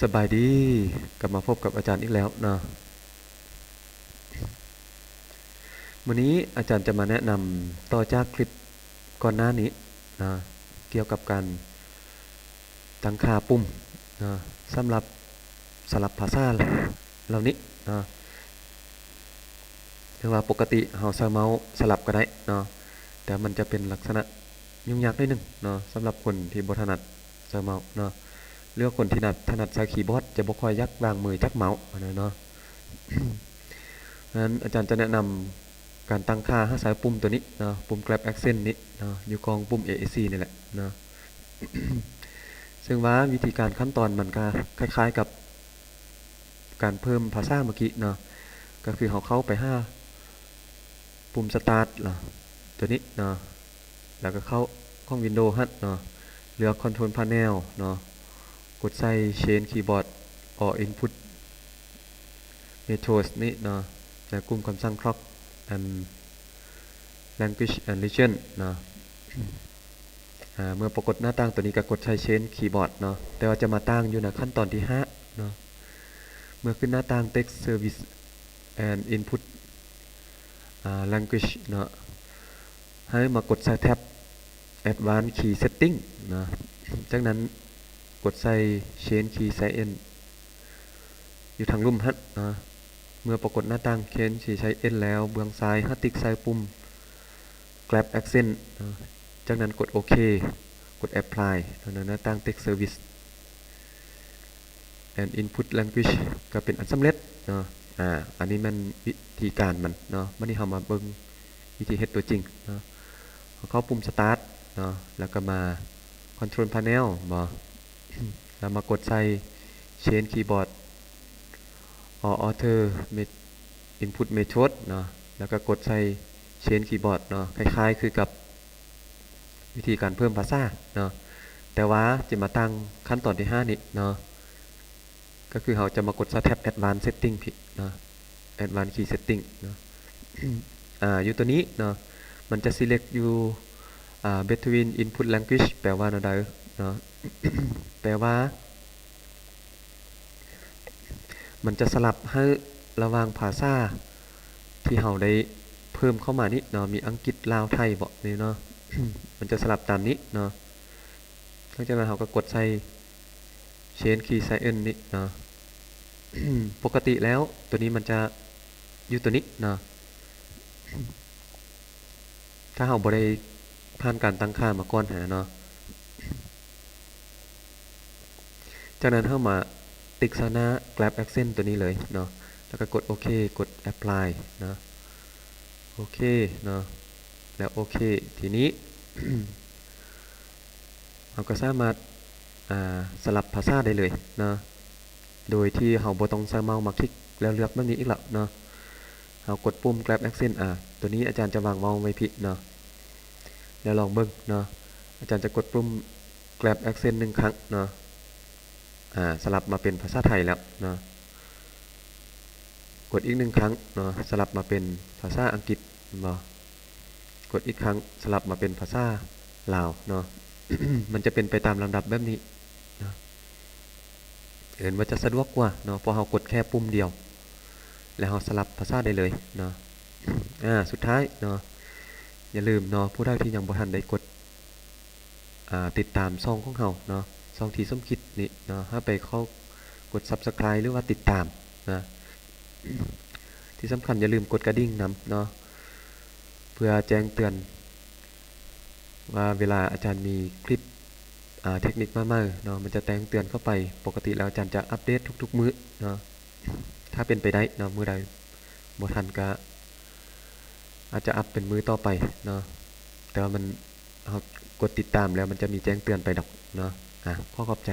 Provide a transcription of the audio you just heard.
ສະບາຍດີ, ກັບມາພົບກັບອາຈານອີກແລ້ວເນາະ. ມື້ນີ້ອາຈານຈະມາແນະນຳຕໍ່ຈາກຄລິບກ່ອນໜ້ານີ້ເນາະ, ກ່ຽວກັບການຕັ້ງຄ່າປຸ່ມເນາະ, ສຳລັບສະຫຼັບພາສາເຫຼົ່ານີ້ເນາະ. ເຖິງວ່າປົກກະຕິເຮົາໃຊ້ເມົາສະຫຼັບກໍໄດ້ເນາະ, ແຕ່ມັນຈະເປັນລັກສະນະຫຍຸ້ງຍາກໜ້ອຍໜຶ່ງເນາະ, ສຳລັບຄົນທີ່ບໍ່ຖະໜັດໃຊ້ເມົາເນາະ, ຫຼືວ່າຄົນທີ່ຖະໜັດໃຊ້ຄີບອດ ຈະບໍ່ຄ່ອຍຢາກວາງມືຈາກເມົາຫັ້ນນະເນາະ. ສະນັ້ນອາຈານຈະແນະນຳການຕັ້ງຄ່າໃຫ້ໃຊ້ປຸ່ມໂຕນີ້ເນາະ, ປຸ່ມ Grab Accent ນີ້ເນາະ, ຢູ່ກ້ອງປຸ່ມ ເອ ເອ ຊີ ນີ້ແຫຼະເນາະ. ເຊິ່ງວ່າວິທີການຂັ້ນຕອນມັນກໍຄ້າຍໆກັບການເພີ່ມພາສາເມື່ອກີ້ເນາະ, ກໍຄືເຮົາເຂົ້າໄປຫາປຸ່ມ Start ເນາະ, ໂຕນີ້ເນາະ, ແລ້ວກໍເຂົ້າຂອງ Windows ຫັ້ນເນາະ, ເລືອກ Control Panel ເນາະ, ກົດໃສ່ Change Keyboard or Input Methods ນີ້ເນາະ, ໃນກຸ່ມຄຳສັ່ງ Clock and Language and Region ເນາະ. ອາ ເມື່ອປາກົດໜ້າຕ່າງໂຕນີ້ກໍກົດໃສ່ Change Keyboard ເນາະ, ແຕ່ວ່າຈະມາຕ່າງຢູ່ໃນຂັ້ນຕອນທີຫ້າເນາະ. ເມື່ອຂຶ້ນໜ້າຕ່າງ Text Service and Input ອາ Language ເນາະ, ໃຫ້ມາກົດໃສ່ແທັບ Advanced Key Setting ເນາະ, ຈາກນັ້ນກົດໃສ່ Change Key Sign In ຢູ່ທາງລຸ່ມຫັ້ນເນາະ. ເມື່ອປາກົດໜ້າຕ່າງ Change Key Sign In ແລ້ວ, ເບື້ອງຊ້າຍໃຫ້ຕິກໃສ່ປຸ່ມ Grab Accent ເນາະ, ຈາກນັ້ນກົດໂອເຄ, ກົດ Apply ເນາະ, ໃນໜ້າຕ່າງ Text Service and Input Language ກໍເປັນອັນສຳເລັດເນາະ. ອາ ອັນນີ້ແມ່ນວິທີການມັນເນາະ. ບັດນີ້ເຮົາມາເບິ່ງວິທີເຮັດຕົວຈິງເນາະ. ເຮົາເຂົ້າປຸ່ມ Start ເນາະ, ແລ້ວກໍມາ Control Panel ບໍ່ ແລ້ວມາກົດໃສ່ Change Keyboard or Other Input Method ເນາະ, ແລ້ວກໍກົດໃສ່ Change Keyboard ເນາະ, ຄ້າຍໆຄືກັບວິທີການເພີ່ມພາສາເນາະ, ແຕ່ວ່າຈະມາຕ່າງຂັ້ນຕອນທີຫ້ານີ້ເນາະ, ກໍຄືເຮົາຈະມາກົດໃສ່ແທັບ Advanced Setting ພີ້ເນາະ, Advanced Key Setting ເນາະ. ອາ ຢູ່ໂຕນີ້ເນາະ, ມັນຈະ select ຢູ່ ອາ Between Input Language ແປວ່າແນວໃດເນາະ? ແປວ່າ ມັນຈະສະຫຼັບໃຫ້ລະຫວ່າງພາສາທີ່ເຮົາໄດ້ເພີ່ມເຂົ້າມານີ້ເນາະ, ມີອັງກິດ ລາວ ໄທເບາະນີ້ເນາະ, ມັນຈະສະຫຼັບຕາມນີ້ເນາະ. ຫຼັງຈາກນັ້ນເຮົາກໍກົດໃສ່ Change Key Sign In ນີ້ເນາະ. ປົກກະຕິແລ້ວໂຕນີ້ມັນຈະຢູ່ໂຕນີ້ເນາະ, ຖ້າເຮົາບໍ່ໄດ້ຜ່ານການຕັ້ງຄ່າມາກ່ອນຫັ້ນນະເນາະ. ຈາກນັ້ນເຮົາມາຕິກໃສ່ໜ້າ Grab Accent ໂຕນີ້ເລີຍເນາະ, ແລ້ວກໍກົດໂອເຄ, ກົດ Apply ເນາະ, ໂອເຄເນາະ, ແລ້ວໂອເຄ. ທີນີ້ ເຮົາກໍສາມາດ ອາ ສະຫຼັບພາສາໄດ້ເລີຍເນາະ, ໂດຍທີ່ເຮົາບໍ່ຕ້ອງໃຊ້ເມົາມາຄລິກແລ້ວເລືອກແບບນີ້ອີກແລ້ວເນາະ. ເຮົາກົດປຸ່ມ Grab Accent ອາ ໂຕນີ້ອາຈານຈະວາງເມົາໄວ້ພີ້ເນາະ, ແລ້ວລອງເບິ່ງເນາະ. ອາຈານຈະກົດປຸ່ມ Grab Accent ໜຶ່ງຄັ້ງເນາະ, ອາ ສະຫຼັບມາເປັນພາສາໄທແລ້ວເນາະ. ກົດອີກໜຶ່ງຄັ້ງເນາະ, ສະຫຼັບມາເປັນພາສາອັງກິດ ເຫັນບໍ່? ກົດອີກຄັ້ງ ສະຫຼັບມາເປັນພາສາລາວເນາະ. ມັນຈະເປັນໄປຕາມລຳດັບແບບນີ້ເນາະ, ເອີ້ນວ່າຈະສະດວກກວ່າເນາະ, ເພາະເຮົາກົດແຄ່ປຸ່ມດຽວ ແລ້ວເຮົາສະຫຼັບພາສາໄດ້ເລີຍເນາະ. ອາ ສຸດທ້າຍເນາະ, ຢ່າລືມເນາະ, ຜູ້ໃດທີ່ຍັງບໍ່ທັນໄດ້ກົດ ອາ ຕິດຕາມຊ່ອງຂອງເຮົາເນາະ, ຊ່ອງທີ່ສົມຄິດນີ້ເນາະ, ໃຫ້ໄປເຂົ້າກົດ Subscribe ຫຼືວ່າຕິດຕາມນະ. ທີ່ສຳຄັນຢ່າລືມກົດກະດິ່ງນຳເນາະ, ເພື່ອແຈ້ງເຕືອນວ່າເວລາອາຈານມີຄລິບ ອາ ເທັກນິກມາໃໝ່ເນາະ, ມັນຈະແຈ້ງເຕືອນເຂົ້າໄປ. ປົກກະຕິແລ້ວອາຈານຈະອັບເດດທຸກໆມື້ເນາະ, ຖ້າເປັນໄປໄດ້ເນາະ, ມື້ໃດບໍ່ທັນກະອາດຈະອັບເປັນມື້ຕໍ່ໄປເນາະ, ແຕ່ວ່າມັນ ເຮົາກົດຕິດຕາມແລ້ວມັນຈະມີແຈ້ງເຕືອນໄປດອກເນາະ. ອາ ຂໍຂອບໃຈ.